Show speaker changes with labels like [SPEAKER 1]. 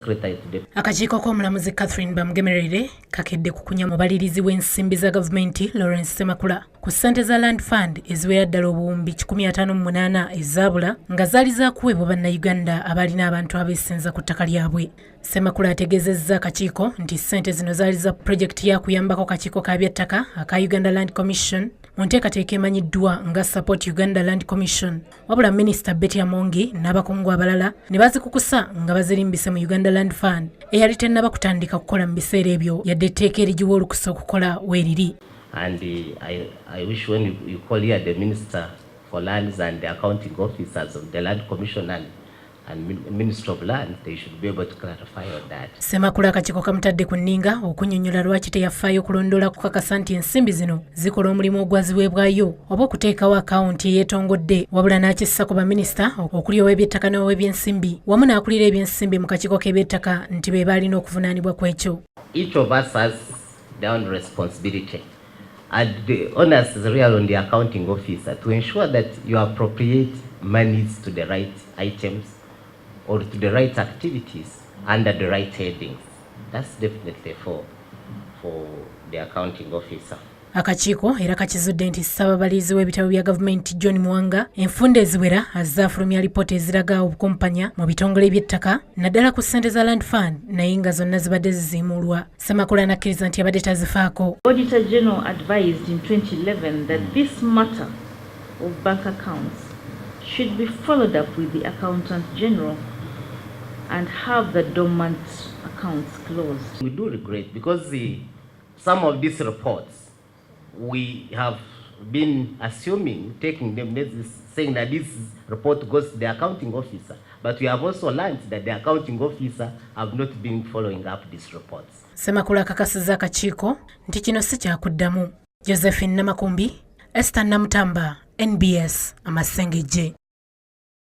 [SPEAKER 1] Secretary to the
[SPEAKER 2] Akakiiko k'omulamuzi Catherine Bamugemereire kakedde kukunya mubalirizi w'ensimbi za gavumenti Lawrence Ssemakula ku ssente za Land Fund eziwera ddala obuwumbi 158 ezaabula nga zaali zaakuweebwa Bannayuganda abalina abantu abeesenza ku ttaka lyabwe. Ssemakula ategeezezza akakiiko nti ssente zino zaali za pulojekiti ya kuyambako kakiiko ka byattaka aka Uganda Land Commission mu nteekateeka emanyiddwa nga Support Uganda Land Commission, wabula Minisita Betty Amongi n'abakungu abalala ne bazikukusa nga bazirimbise mu Uganda Land Fund eyali tennaba kutandika kukola mu biseera ebyo, yadde etteeka erigiwa olukusa okukola weeriri.
[SPEAKER 1] And I wish when you call here the Minister for Lands and the accounting officers of the Land Commission and Minister of Lands, they should be able to clarify on that.
[SPEAKER 2] Ssemakula akakiiko kamutadde ku nninga okunnyonnyola lwaki teyafaayo kulondoola kukakasa nti ensimbi zino zikola omulimu ogwaziweebwayo oba okuteekawo akawunti eyeetongodde, wabula n'akissa ku baminisita okuli ow'ebyettaka n'ow'ebyensimbi wamu n'akulira ebyensimbi mu kakiiko k'ebyettaka nti be baalina okuvunaanibwa ku ekyo.
[SPEAKER 1] Each of us has their own responsibility. And the onus is real on the accounting officer to ensure that you appropriate monies to the right items or to the right activities under the right headings. That's definitely for the accounting officer.
[SPEAKER 2] Akakiiko era kakizudde nti ssaababalizi w'ebitabo bya gavumenti John Muwanga enfunda eziwera azze afulumya lipoota eziraga obukumpanya mu bitongole by'ettaka, naddala ku ssente za Land Fund, naye nga zonna zibadde ziziimuulwa. Ssemakula n'akkiriza nti abadde tazifaako.
[SPEAKER 3] Auditor General advised in 2011 that this matter of bank accounts should be followed up with the Accountant General and have the dormant accounts closed.
[SPEAKER 1] We do regret because some of these reports we have been assuming, taking them, saying that this report goes to the accounting officer. But we have also learned that the accounting officer have not been following up these reports.
[SPEAKER 2] Ssemakula akakasizza akakiiko nti kino si kyakuddamu. Josephine Namakumbi, Esther Namutamba, NBS Amasengejje.